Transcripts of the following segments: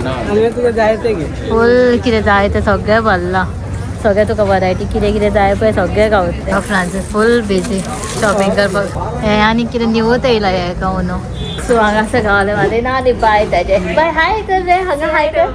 आनी तुका जाय ते घे. फूल कितें जाय तें सगळें भरलां, सगळें तुका वरायटी कितें कितें जाय पळय सगळें गावतलें. फ्रांसीस फूल बिजी शॉपिंग करपाक. हें आनी कितें न्यूत येयला हें गाव न्हू. सो हांगासर गावलें म्हाजें ना ती बाय ताजें बाय हाय कर रे, हांगा हाय कर,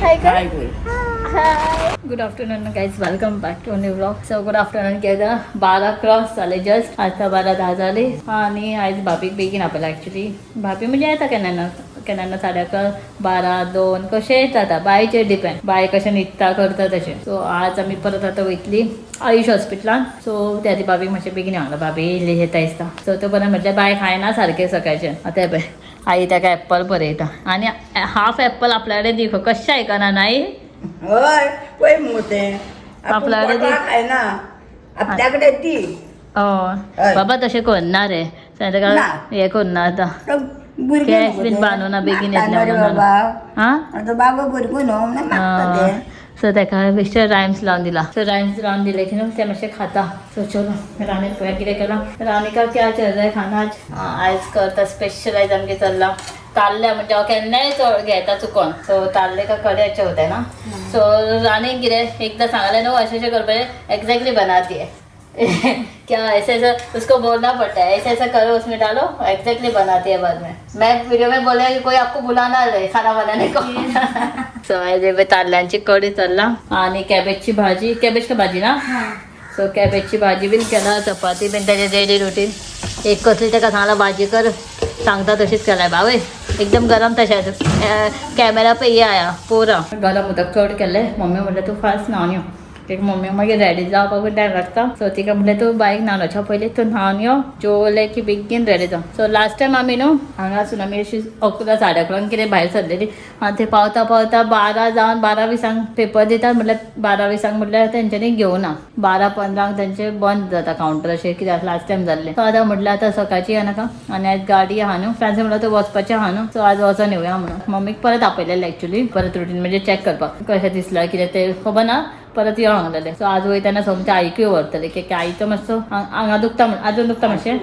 हाय कर. Hi, good afternoon guys, welcome back to new vlog. So good afternoon केदा 12 cross जाले जस्ट, आतां 12:10 जाली आनी आयज भाभीक बेगीन आपयला. एक्चुली भाभी म्हणजे येता केन्ना ना केन्ना ना 11:30 12 2 कशें जाता, बायचेर डिपेंड, बाय कशें न्हिदता करता तशें. सो आज आमी परत आतां वयतली आयुश हॉस्पिटलान. सो त्या खातीर भाभीक मातशें बेगीन सांगलां, भाभी इल्ली येता दिसता. सो तो पर्यंत म्हटल्यार बाय खायना सारकें सकाळचें. आतां पळय आई ताका एप्पल बरयता आनी हाफ एप्पल आपल्या कडेन दी, कशें आयकना नाही. हय पळय मुगो तें आपल्याकडे ती- खायना आपल्याकडे ती. हय बाबा तशें करना रे, ताका ना. हें करना आतां. तो भुरगें केस न्हू बीन गो तें. बांदूना बेगीन मागता येतलें न्हू रे म्हणून. बाबा. आं आतां बाबा भुरगो न्हू म्हणून मागता तें. सो ताका बेश्टे रायम्स लावन दिला. सो रायम्स लावन दिले की न्हू ते मातशें खाता. सो चलो राणीक पळोवया कितें केलां. रानिका क्या चल रहा है खाना आज? आयज करता स्पेशल, आयज आमगेर चल्लां ताल्ल्या, म्हणजे हांव केन्नाय चड घेता चुकोन. सो ताल्ले का कड्याचे होते ना. सो राणीक कितें एकदां सांगलें न्हू अशें अशें करपाचें, एग्जॅक्टली बनाती है. क्या ऐसे ऐसा उसको बोलना पड़ता है, ऐसे ऐसा करो उसमें डालो, एग्जैक्टली बनाती है बाद में. मैं वीडियो में बोला कि कोई आपको बुलाना नहीं खाना बनाने को. सो आयज हे ताल्ल्यांची कढी चल्ला आणि कॅबेजची भाजी, कॅबेज का भाजी ना. सो कॅबेजची भाजी बीन केला, चपाती बीन, त्याचे डेली रुटीन. एक कसली ताका सांगला भाजी कर, सांगता तशीच केलाय बावय, एकदम गरम तशें कॅमेरा पे ये आया पुरा गरम उदक चड केलें. मम्मी म्हणलें तूं फास्ट न्हावन यो, कित्याक मम्मी मागीर रेडी जावपाक टायम लागता. सो तिका म्हणलें तूं बायक न्हावच्या पयलीं तूं न्हावन यो, जेवलें की बेगीन रेडी जाव. सो लास्ट टायम आमी न्हू हांगासून आमी अशी 11 11:30 कितें भायर सरलेली आनी ते पावता पावता 12 जावन 12:20 पेपर दितात म्हटल्यार 12:20 म्हटल्यार तेंच्यांनी घेवना, 12:15 तेंचे बंद जाता कावंटर, अशें कित्याक लास्ट टायम जाल्लें. सो आतां म्हटल्यार आतां सकाळची येनाका आनी आयज गाडी आहा न्हू, फ्रांसीस म्हणल्यार तूं वचपाचें आहा न्हू, सो आज वचोन येवया म्हणून मम्मीक परत आपयलेलें. एक्चुली परत रुटीन म्हणजे चॅक करपाक कशें दिसलां कितें तें खबर ना, परत यो सांगलेलें. सो आज वयतना सोमतें आईकूय व्हरतलें, की आईचो मातसो हांगा दुखता म्हण, आजून दुखता मातशें.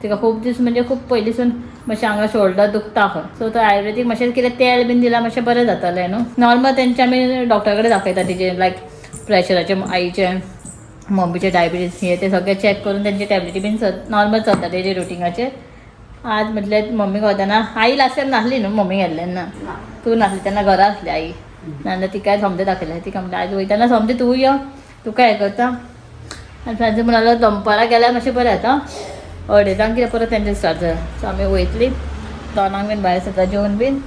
तिका खूब दीस म्हणजे खूब पयलींसून मातशें हांगा शोल्डर दुखता खंय. सो तो आयुर्वेदीक मातशें कितें तेल बीन दिलां मातशें बरें जातलें न्हू. नॉर्मल तेंचे आमी डॉक्टरा कडेन दाखयता, तिचे लायक प्रेशराचे, आईचे मम्मीचे डायबिटीज हे ते सगळें चॅक करून तेंचे टॅबलेटी बीन नॉर्मल चलता डेली रुटिंगाचेर. आज म्हटल्यार मम्मीक वतना आई लास्ट टायम नासली न्हू, मम्मी गेल्लें ना, तूं नासली तेन्ना घरा आसली आई, नाजाल्यार तिकाय सोमतें दाखयलें. तिका म्हणलें आयज वयतना सोमतें तूं यो, तुका हें करता. आनी फ्रांसीस म्हणालो दनपारां गेल्यार मातशें बरें जाता, अडेजांक कितें परत तेंचें स्टार्ट जाता. सो आमी वयतली 2 बीन भायर सरता जेवन बीन,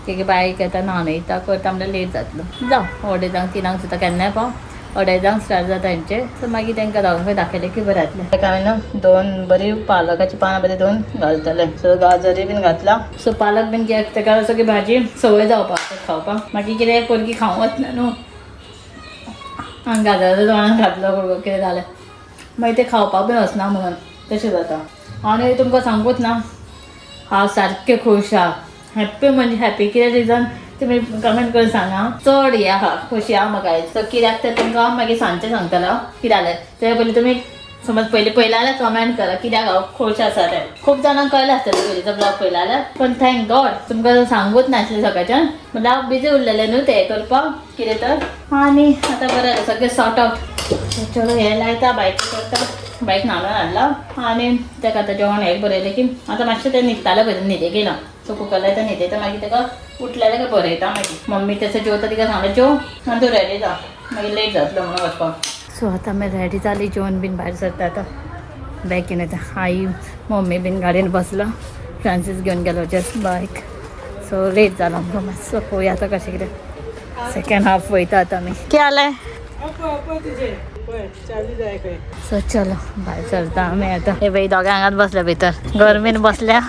की बायक येता न्हाण येता करता म्हणल्यार लेट जातलो. जावं 2:30 3 सुद्दां केन्नाय पाव, 2:30 स्टार्ट जाता हेंचें. सो मागीर तांकां दोगांकूय दाखयलें की बरें जातलें. ताका हांवें न्हू 2 बरी पालकाची पानां बरी 2 घालतलें. सो गाजरी बीन घातला. सो पालक बीन कित्याक ताका सगळी भाजी संवय जावपाक खावपाक, मागीर कितें पोरगी खावंक वचना न्हू. आनी गाजराचो तोंडान घातलो कितें जालें मागीर तें खावपाक बीन वचना म्हणून तशें जाता. आनी तुमकां सांगूच ना हांव सारकें खूश आहा, हॅप्पी म्हणजे हॅप्पी. कितें रिजन तुमी कमेंट करून सांगा. चड हें आहा, खोशी आहा म्हाका आयज. सो कित्याक तें तुमकां मागीर सांजचें सांगतलो कितें जालें. तेज्या पयलीं तुमी समज पयलीं पयलें जाल्यार कमेंट करा कित्याक हांव खूश आसा तें. खूब जाणांक कळ्ळें आसतलें पयलींचो ब्लॉग पयलो जाल्यार, पण thank God तुमकां सांगूच नासलें सकाळच्यान, म्हणल्यार हांव बिजी उरलेलें न्हू तें करपाक कितें तर. आनी आतां बरें जालें सगळें सॉर्ट आवट. चलो हें लायता, बायक करता, बायक न्हाणोन हाडला आनी ताका आतां जेवण हें बरयलें की आतां मातशें तें न्हिदतालें पळय न्हिदेक येयलां. सो कुकर लायता न्हिदयता, मागीर ताका उठलेलें काय बरयता. मागीर मम्मी तशें जेवता, तिका सांगलें जेव आनी तूं रेडी जा, मागीर लेट जातलो म्हणून वचपाक. सो आतां आमी रेडी जाली, जेवन बीन भायर सरता आतां बॅग घेवन येता. आई मम्मी बीन गाडयेन बसला, फ्रांसीस घेवन गेलो जस्ट बायक. सो लेट जालो आमकां मातसो, पळोवया आतां कशें कितें सेकेंड हाफ वयता आतां आमी. कितें जालें? सो चलो भायर सरता आमी आतां. हे बाई दोगां हांगाच बसल्या भितर, गरमेन बसल्या,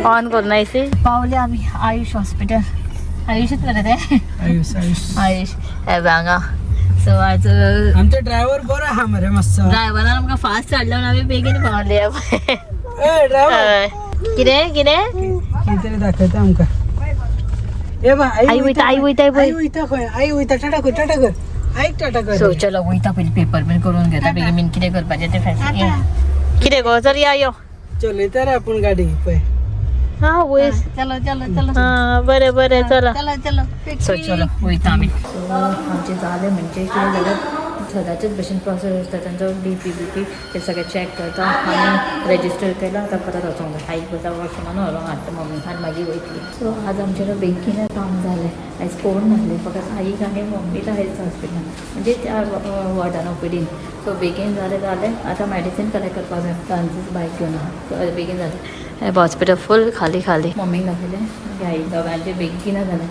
ऑन करून एसी. पावले आमी आयुष हॉस्पिटल. आयुषच मरे ते? आयुष आयुष. आयुष हे हांगा. सो आज आमचे ड्रायव्हर बरो आहा मरे मातसो. ड्रायव्हरान आमकां फास्ट हाडलो म्हणून आमी बेगीन पावले. ए ड्रायव्हर. कितें कितें कितें तरी दाखयता आमकां. ए बा आई वयता, आई वयता पळय. आई वयता खंय, आई वयता. टाटा कर, टाटा कर, आईक टाटा कर. सो चलो वयता पयलीं पेपर बीन करून घेता बेगीन बीन कितें करपाचें तें फॅसिलिटी कितें गो. चल या यो. चलयता रे आपूण गाडी पळय. हा वयस. चलो चलो चलो. हा, बरें बरें, चला. चलो चलो. सो चलो, वयता आमी. सो आमचें जालें. म्हणजे कितें जालें, सदांचेच भशेन प्रोसेस आसता तांचो, बीपी बीपी ते सगळें चॅक करता आनी रेजिस्टर केलां. आतां परत वचोंक जाय. आईक वता वॉशरुमान व्हरोंक हाडटा मम्मी आनी मागीर वयतली. सो आज आमचें न्हू बेगीन काम जालें. आयज कोण नासलें, फकत आईक आनी मम्मीच आयज हॉस्पिटलान, म्हणजे त्या वॉर्डान, ओपीडीन. सो बेगीन जालें जालें. आतां मेडिसीन कलेक्ट करपाक जाय. फ्रांसीस बायक घेवन आहा. बेगीन जालें. हें हॉस्पिटल फूल खाली खाली. मम्मीक दाखयलें, मागीर आई, दोगांचें बेगीन जालें.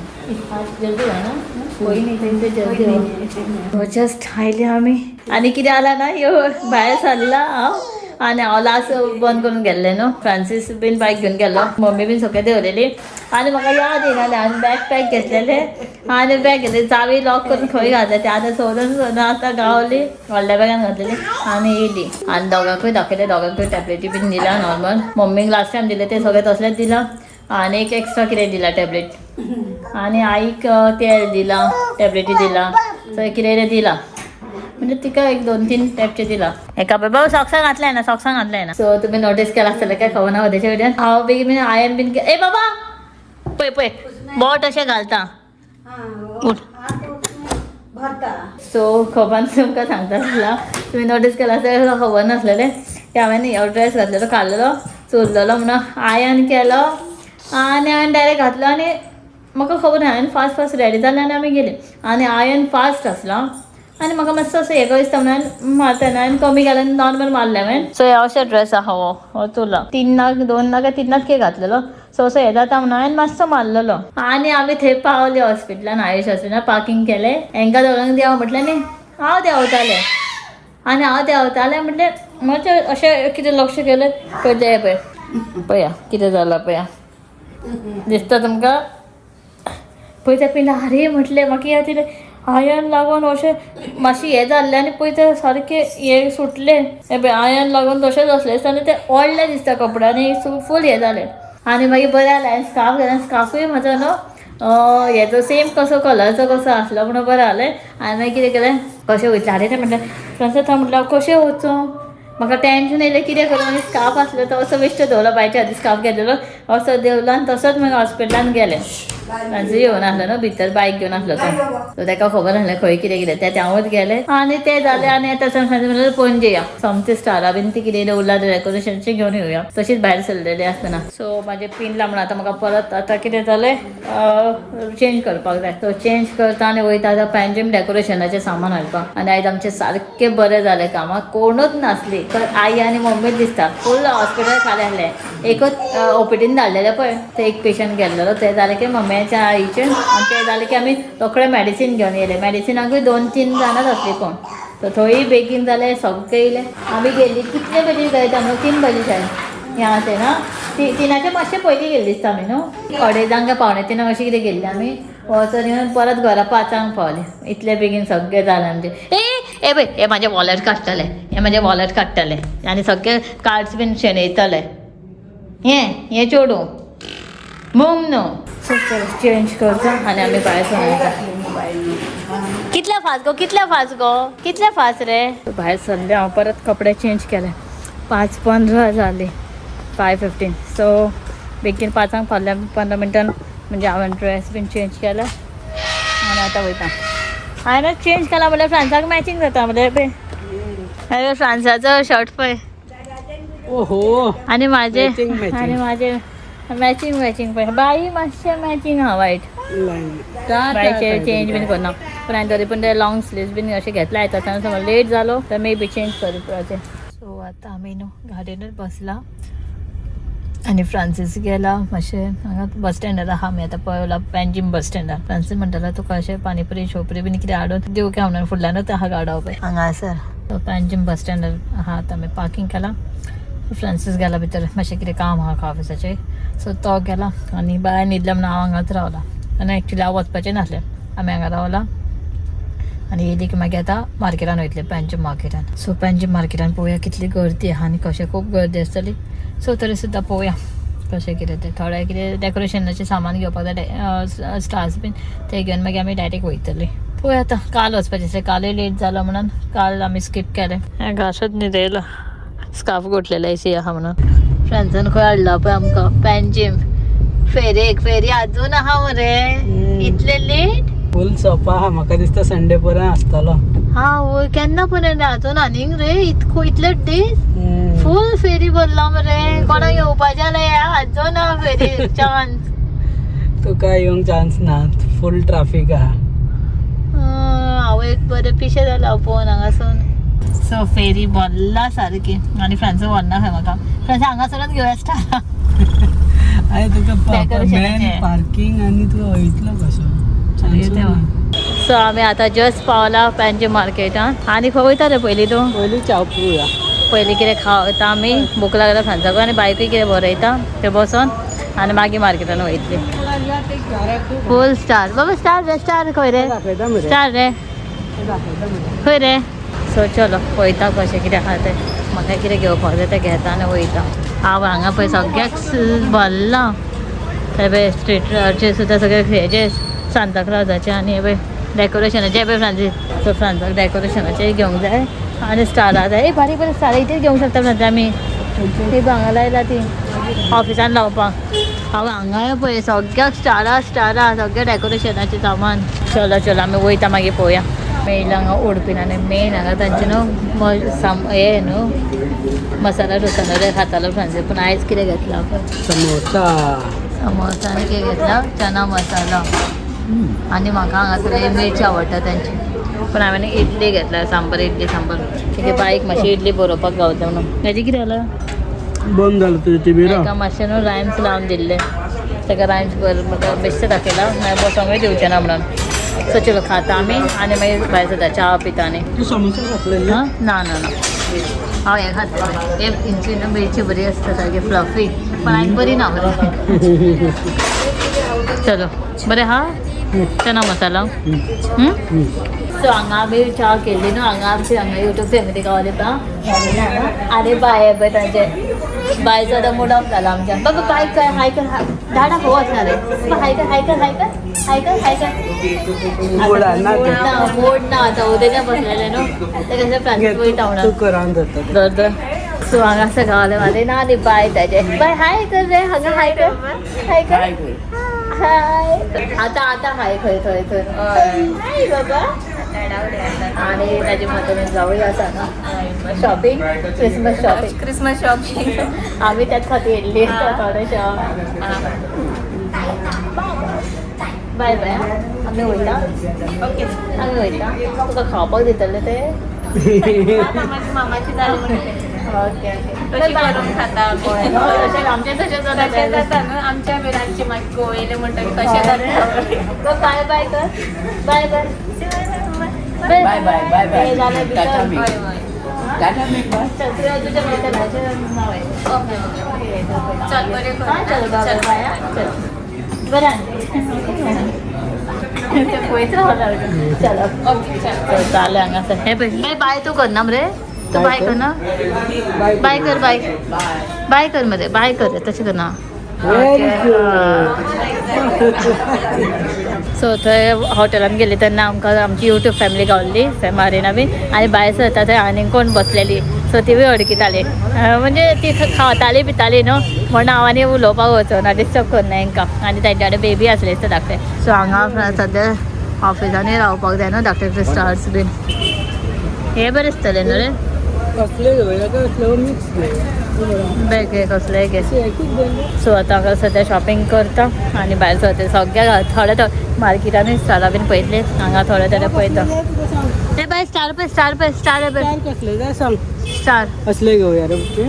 आज जल्दी जाय ना, कोई नाही थंय, जल्दी हो. जस्ट आयले आमी आनी कितें जाला ना, यो भायर सरला हांव आनी हांव लास्ट बंद करून गेल्लें न्हू. फ्रांसीस बीन बायक घेवन गेल्लो, मम्मी बीन सगळें देंवलेली आनी म्हाका याद येयना, हांवें बॅग पॅक घेतलेलें आनी बॅग घेतलें, चावी लॉक करून खंय घातले ते आतां सोदून सोदून आतां गावली. व्हडल्या बॅगान घातलेली आनी येयली आनी दोगांकूय दाखयले, दोगांकूय टॅबलेटी बीन दिला नॉर्मल. मम्मीक लास्ट टायम दिले ते सगळें तसलेंच दिलां आनी एक एक्स्ट्रा कितें दिला टॅबलेट आनी आईक तेल दिलां, टॅबलेटी दिला, सगळें कितें कितें दिलां. म्हणजे तिका एक दोन तीन टायपचे दिला. एका बाबा सॉक्सां घातले ना, सॉक्सां घातले ना. सो तुम्ही नोटीस केला आसतलें काय खबर ना, तेच्या वयल्यान हांव बेगीन बेगीन आयन बीन ए बाबा, पळय पळय, बोट अशें घालता. उठ. भरता. सो खबर तुमकां सांगता आसला, तुमी नोटीस केला आसतलें, खबर नासलेलें की हांवें हो ड्रेस घातलेलो, काडलेलो, चोरलेलो म्हणून आयन केलो आनी हांवें डायरेक्ट घातलो आनी म्हाका खबर ना. हांवें फास्ट फास्ट रेडी जालें आनी आमी गेली आनी आयन फास्ट आसलो आनी म्हाका मातसो असो हें दिसता म्हणून मारता हांवें कमी केलें, नॉर्मल मारलें हांवें. सो हे अशें ड्रेस आहा, हो हो चोरला. तीन नाक, दोन नाक, तीन नाक कितें घातलेलो. सो असो हें जाता म्हणून हांवें मातसो मारलेलो आनी आमी थंय पावले हॉस्पिटलान, आयुश हॉस्पिटलान पार्किंग केलें. हेंकां दोगांक देंव म्हटलें न्ही, हांव देंवतालें आनी हांव देंवतालें म्हटलें मातशें अशें कितें लक्ष केलें पळय, तें पळय, पळया कितें जालां पळया, दिसता तुमकां? पळय त्या पिंड. आरे म्हटलें, म्हाका याद येयलें, आयन लागून अशें मातशें हें जाल्लें आनी पळय तें सारकें हें सुटलें. हें पळय, आयन लागून तशेंच आसलें आनी तें ओडलें दिसता कपडे आनी फूल हें जालें. आनी मागीर बरें जालें हांवें स्कार्फ घातलें. स्कार्फूय म्हाजो न्हू हेजो सेम कसो कलरचो कसो आसलो म्हणून बरें जालें. आनी मागीर कितें केलें, कशें वयतलें आरे तें म्हटलें फ्रांसीस हांव म्हटलें हांव कशें वचूं, म्हाका टेंशन येयलें कितें करूं. मागीर स्कार्फ आसलो तो असो बेश्टो दवरलो, बायच्या हाती स्कार्फ घेतलेलो असो देंवलो आनी तसोच मागीर हॉस्पिटलान गेलें. फ्रांसीस येवन आसलो न्हू भितर, बायक घेवन आसलो तो, सो ताका खबर नासलें खंय कितें कितें तें, हांवूच गेलें आनी तें जालें. आनी आतां फ्रांसीस म्हणलें पणजे या, सोमतें स्टारा बीन ती कितें उरला डेकोरेशनचें घेवन येवया. तशीच भायर सरलेली आसतना सो म्हाजें पिनलां म्हणून आतां म्हाका परत आतां कितें जालें, चेंज करपाक जाय. सो चेंज करता आनी वयता आतां पँजीम डेकोरेशनाचें सामान हाडपाक. आनी आयज आमचें सारकें बरें जालें कामाक, कोणूच नासली, तर आई आनी मम्मीच दिसता. फूल हॉस्पिटल खाली आसलें. एकूच ओपीडीन धाडलेलें पळय, ते एक पेशंट गेल्लेलो, तें जालें की मम्मीच्या आईचें आनी तें जालें की आमी रोखडें मेडिसीन घेवन येयले. मेडिसिनाकूय दोन तीन जाणांच आसलीं कोण, सो थंय बेगीन जालें, सगळें येयलें. आमी गेल्ली कितले बजी जायत आमी, 3 बजी जाय हें आसा ना, तिनाचे मातशें पयलीं गेल्ली दिसता आमी न्हू, अडेजांक काय 2:45 अशें कितें गेल्ली आमी. वचून येवन परत घरा 5 पावले. इतले बेगीन सगळें जालें आमचें. ए ए पळय, हे म्हाजें वॉलेट काडटले, हे म्हाजें वॉलेट काडटले आनी सगळे कार्ड्स बीन शेणयतले. हें हें चेडूं मूंग न्हू. सो चल चेंज करता आनी आमी भायर सरता. कितले फास्ट गो, कितले फास्ट गो, कितले फास्ट रे. भायर सरले हांव, परत कपडे चेंज केले. 5:15 जाली, 5:15. सो बेगीन 5 पावले, 15 मिनटान म्हणजे हांवें ड्रेस बीन चेंज केले आनी आतां वयता. हांवें चेंज केला म्हणल्यार फ्रांसाक मॅचिंग जाता म्हणल्यार पळय, हांवें फ्रांसाचो शर्ट पळय. ओहो. आनी म्हाजे Matching, matching. आनी म्हाजे मॅचिंग मॅचिंग पळय. बाई मातशें मॅचिंग आहा वायट बायचे चेंज बीन करना, पूण हांवें तरी पूण ते लाँग स्लीव्स बीन अशें घेतले आयता समज लेट जालो तर मे बी चेंज करपाचें. सो आतां आमी न्हू गाडयेनूच बसला आनी फ्रांसीस गेला मातशें हांगा बस स्टँडार आहा आमी आतां पळयला, पँजीम बस स्टँडार. फ्रांसीस म्हणटालो तुका अशें पानीपुरी शोपुरी बीन कितें हाडून दिवं काय म्हणून, फुडल्यानूच आहा गाडो पळय हांगासर. सो पँजीम बस स्टँडार आहा आतां आमी, पार्किंग केलां. फ्रांसीस गेला भितर, मातशें कितें काम आहा ऑफिसाचें, सो तो गेला आनी बाय न्हिदला म्हणून हांव हांगाच रावला. आनी एक्चुली हांव वचपाचें नासलें, आमी हांगा रावला आनी येयली की मागीर आतां मार्केटान वयतले, पँजीम मार्केटान. सो पँजीम मार्केटान पळोवया कितली गर्दी आहा आनी कशें, खूब गर्दी आसतली. सो तरी सुद्दां पळोवया कशें कितें तें. थोडें कितें डेकोरेशनाचें सामान घेवपाक जाय, स्टार्स बीन, ते घेवन मागीर आमी डायरेक्ट वयतली. पळोवया आतां. काल वचपाचें आसलें, कालूय लेट जालो म्हणून काल आमी स्कीप केलें. हें घांसच न्हिदयलो, स्कार्फ गुटलेलो एसी आहा म्हणून. फ्रेंड्सान खंय हाडला पळय आमकां, पँजीम. फेरेक फेरी अजून आहा मरे. इतले लेट फूल सोपा आहा, म्हाका दिसता संडे पर्यंत आसतलो. हा वय, केन्ना पर्यंत अजून आनीक रे इतको इतले दीस फूल फेरी भरला मरे. कोणाक येवपाचें जाल्यार अजून आहा फेरी चान्स. तुका येवंक चान्स ना, फूल ट्राफीक आहा. हांव एक बरें पिशें जालां पळोवन हांगासून. सो फेरी भरला सारकी आनी फ्रांसो व्हरना खंय म्हाका. फ्रांस हांगासरूच घेवया स्टार. आनी तुका Decoration main parking आनी तुका वयतलो कसो चान्सूच ना. सो आमी आतां जस्ट पावला पणजे मार्केटान. आनी खंय वयता रे पयलीं तूं? पयलीं च्याव पिवया. पयलीं कितें खाता आमी, भूक लागला फ्रांसाकूय आनी बायकूय कितें बरयता तें बसोन आनी मागीर मार्केटान वयतली. फूल स्टार बाबा, स्टार रे, स्टार खंय रे? दाखयता मरे, स्टार रे दाखयता मरे. खंय रे? सो चलो पळयता कशें कितें आहा तें. म्हाका कितें घेवपाक जाय तें घेता आनी वयता. हांव हांगा पळय सगळ्याक भरलां. हे पळय स्ट्रीटाचेर सुद्दां सगळे हेजे सांता क्लॉजाचे आनी हे पळय डेकोरेशनाचे. पळय फ्रांसीस, सो फ्रांसाक डेकोरेशनाचे घेवंक जाय आनी स्टारां जाय. ए बारीक बारीक स्टारां इतलीच घेवंक शकता फ्रांस आमी. ती हांगा लायला ती ऑफिसान लावपाक. हांव हांगाय पळय सगळ्याक स्टारां स्टारां सगळें डेकोरेशनाचें सामान. चलो चलो आमी वयता मागीर पळोवया. मेयला हांगा उडपीन आनी मेन हांगा तांचे न्हू हे न्हू मसाला डोसा न्हू खातालो फ्रांसीस. पूण आयज कितें घेतला पळय? समोसा. समोसा आनी कितें घेतला? चना मसाला. आनी म्हाका हांगासर मिरची आवडटा तांची. पूण हांवें इडली घेतला, सांबर इडली सांबर. कितें बायक मातशी इडली बरोवपाक गावता म्हणून. हेजें कितें जालां? बंद जालो तुजें टिवीर. एका मातशें न्हू रायम्स लावन दिल्ले ताका. रायम्स बरें म्हाका बेश्टें दाखयला, मागीर बसोंकूय दिवचें ना म्हणून. सो चलो खाता आमी आनी मागीर भायर सरता च्या पिता. आनी तूं समोसा खातलें? हां ना ना ना, हांव हें खातलें. हे हेंची न्हू मिरची बरी आसता सारकी फ्लफी, पण आयज बरी ना बरी. चलो बरें हा चना मसाला. सो हांगा आमी च्या केल्ली न्हू, हांगा आमची हांगा युट्यूब फॅमिली गावली पळय. आनी बाय पळय तांचे बायचो आतां मूड ऑफ जाला आमच्या. बाबा बाय कर, हाय कर, धाडा खंय वचना रे? हाय कर, हाय कर, हाय कर, हाय कर, हाय कर. मूड ना. मूड ना, मूड ना आतां उद्याच्या बसलेलें न्हू तें कशें फ्रांसीस वयता म्हणून. तूं करान धरता. धर धर. सो हांगा गावले म्हाजे ना आनी बाय ताजे. बाय हाय कर रे, हांगा हाय कर, हाय कर, हाय. आतां आतां हाय खंय थंय थंय हाय बाबा. आनी ताजे मदीं जावूय आसा ना shopping, Christmas shopping. Christmas shopping. आमी त्याच खातीर येयल्ली थोडेशें. बाय बाय, आमी वयता. ओके, आमी वयता. तुका खावपाक दितले ते. माझी मामाची जाली म्हणून. Okay okay. तशी करून खाता आमी. तशें आमचें तशें जाता. तशें जाता न्हू आमच्या रातचे मागीर गोवेले म्हणटकीर तशें जाता. बाय बाय कर, bye bye. Bye bye bye bye. जालें. टाटा. भितर. मी हय हय. टाटा मी बाय. चल तुझ्या मैत्रिणीचें नाव आहे. ओके ओके, चल बरें कर. हा, चल बाय बाय. हा, चल बरें आनी ते पळयत रावला. चल ओके चल. चालेल. हांगासर हे पळय. बाय बाय तूं करना मरे, तूं बाय करना? बाय कर, बाय बाय कर मरे, बाय कर रे, तशें करना. व्हेरी सो थंय हॉटेलान गेली तेन्ना आमकां आमची युट्यूब फॅमिली गावल्ली मारिना बी. आनी भायर सरता थंय आनीक कोण बसलेली, सो तिवूय अडकिताली. म्हणजे ती खाताली पिताली न्हू म्हणून हांव आनी उलोवपाक वचना, डिस्टर्ब करना हेंकां. आनी तांच्या कडेन बेबी आसले दिसता धाकटे. सो हांगा सद्या ऑफिसांनी रावपाक जाय न्हू धाकटे धाकटे स्टार्स बीन. हे बरें दिसतलें न्हू रे. कसले घेवया काय कसले मिक्स बेग घे, कसलेय घे. एकूच बंद. सो आतां हांगा सद्या शॉपिंग करता आनी भायर सरता. सगळ्या थोडे थोडे मार्केटानूय स्टारां बीन पळयतले हांगा थोडे थोडे पळयता. ते बाय स्टार पळय, स्टार पळय, स्टार पळय. स्टार कसले जाय सांग. स्टार. कसले घेवया रे बुके?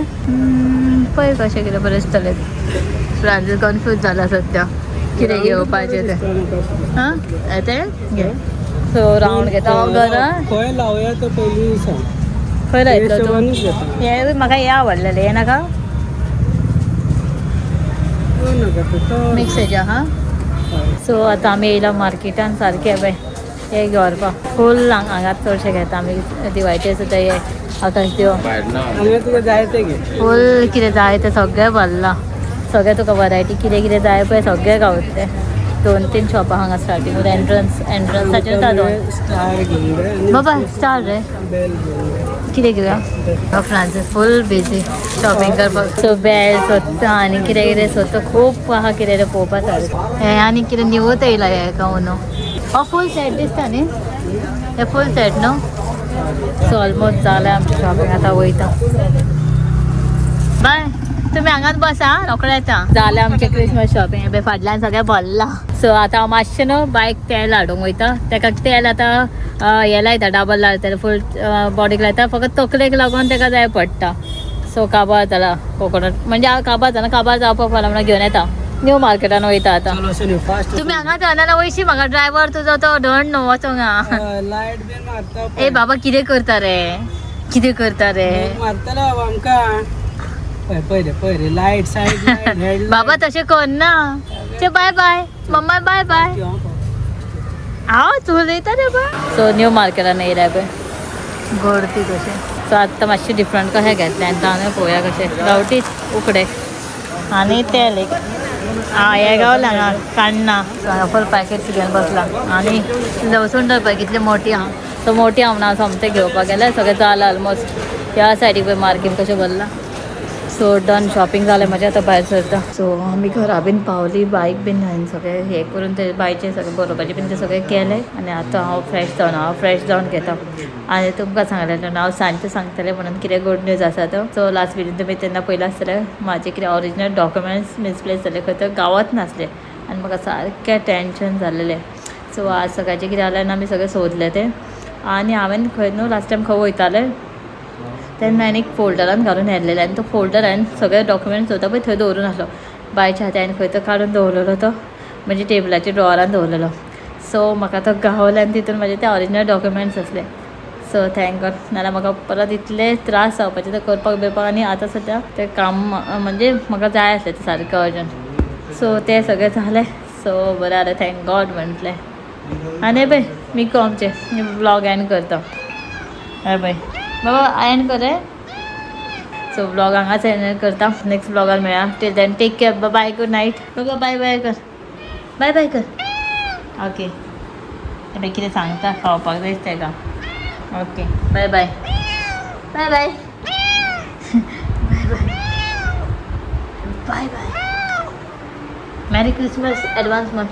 पळय कशें कितें बरें दिसतलें. फ्रांसीस कन्फ्यूज जाला सद्या कितें घेवपाचें तें. हां तें घे. सो रावंड घेता हांव घरा. खंय लावया तो पयलीं सांग. खंय लायतलो तूं? हिशोबानूच घेता. हें म्हाका हें आवडलेलें, हें नाका. तो नाका तो. मिक्स हेज्या. हां, सो आतां आमी येयला मार्केटान सारकें पळय हे घेवपाक. फूल हांगा चडशें घेता आमी दिवाळीचे सुद्दां. हे आकाश दिवो. हांगा तुका जाय ते घे. फूल कितें जाय तें सगळें भरलां. सगळें तुका वरायटी कितें कितें जाय पळय सगळें गावतलें. 2-3 शॉपां हांगा स्टार्टींग एंट्रन्स एंट्रन्साचेर दोन. स्टार घेवंक जाय आनी बाबा स्टार रे. बेल घेवंक जाय. कितें घेवया? फ्रांसीस फूल बिजी शॉपिंग करपाक. सो बेल सोदता आनी कितें कितें सोदता, खूब आहा कितें कितें पळोवपा सारकें. हें आनी कितें न्यूत येयला हें का न्हू. हो फूल सेट दिसता न्ही, हे फूल सेट न्हू. सो ऑलमोस्ट जालें आमचें शॉपिंग, आतां वयता. बाय, तुमी हांगाच बसा, रोखडे येता. जालें आमचें क्रिसमस शॉपिंग, पळय फाटल्यान सगळें भरलां. सो आतां हांव मातशें न्हू बायक तेल हाडूंक वयता. तेका तेल आतां हें लायता, डाबर लायता, फूल बॉडीक लायता, फकत तकलेक लागून तेका जाय पडटा. सो काबार जाला कोकोनट, म्हणजे हांव काबार जाना, काबार जावपाक पडला म्हणून घेवन येता. न्यू मार्केटान वयता आतां. चलो अशें न्हू फास्ट. तुमी हांगाच रावना वयशी म्हाका ड्रायव्हर तुजो तो धड न्हू वचोंक. लायट बीन मारता. ए बाबा कितें करता रे, कितें करता रे? मारतले बाबा आमकां. पळय पळय पळय रे, लायट सायड लायट हेड. बाबा तशें करना. चे bye bye mamma, bye bye. हांव चलयता रे बा. सो न्यू मार्केटान येयल्या पळय गर्दी कशें. सो आत्तां मातशें डिफरंट कशें घेतलें आनी हांवें पळोवया कशें. गांवठीच उकडे आनी तेल एक आं हें गावलें हांगा काण्णां. सो हांगा फूल पॅकेट घेवन बसलां. आनी लवसून पळय कितली मोठी आहा. सो मोठी आहा म्हणून हांव सोमतें घेवपाक गेलें. सगळें जालां ऑलमोस्ट. ह्या सायडीक पळय मार्केट कशें भरलां. सो डन शॉपिंग जालें म्हजें, आतां भायर सरता. सो आमी घरा बीन पावली, बायक बीन हांवें सगळें हें करून ते बायचें सगळें बरोवपाचें बीन तें सगळें केलें. आनी आतां हांव फ्रेश जावन, हांव फ्रेश जावन घेता. आनी तुमकां सांगलें हांव सांजचें सांगतलें म्हणून कितें गूड न्यूज आसा तो. सो लास्ट व्हिडियो तुमी तेन्ना पयलें आसतलें, म्हाजे कितें ओरिजिनल डॉक्युमेंट्स मिसप्लेस जाले, खंय तर गांवांत नासले आनी म्हाका सारकें टेंशन जालेलें. सो आज सकाळचें कितें जालें आनी आमी सगळें सोदलें तें. आनी हांवें खंय न्हू लास्ट टायम खंय वयतालें तेन्ना हांवें एक फोल्डरान घालून व्हेल्लेलें आनी तो फोल्डर हांवें सगळे डॉक्युमेंट्स होता पळय थंय दवरून आसलो. बायच्या हाती हांवें खंय तो काडून दवरलेलो, तो म्हणजे टेबलाच्या ड्रॉवरान दवरलेलो. सो म्हाका तो गावलो आनी तितून म्हाजे ते ओरिजिनल डॉक्युमेंट्स आसले. सो thank God, नाल्यार म्हाका परत इतले त्रास जावपाचे ते करपाक बिरपाक. आनी आतां सद्या तें काम म्हणजे म्हाका जाय आसलें तें सारकें अर्जंट. सो तें सगळें जालें. सो बरें जालें, thank God म्हटलें. आनी पळय मिको आमचें व्लॉग एंड करता. हय पळय बाबा एंड कर. सो व्लॉग हांगाच एंड करता. नेक्स्ट व्लॉगान मेळया. Till then take care, bye, good night. बाबा बाय बाय कर, बाय बाय कर. ओके, पळय कितें सांगता, खावपाक जाय तेका. Okay bye bye bye bye bye bye bye bye. Merry Christmas advance म्हण.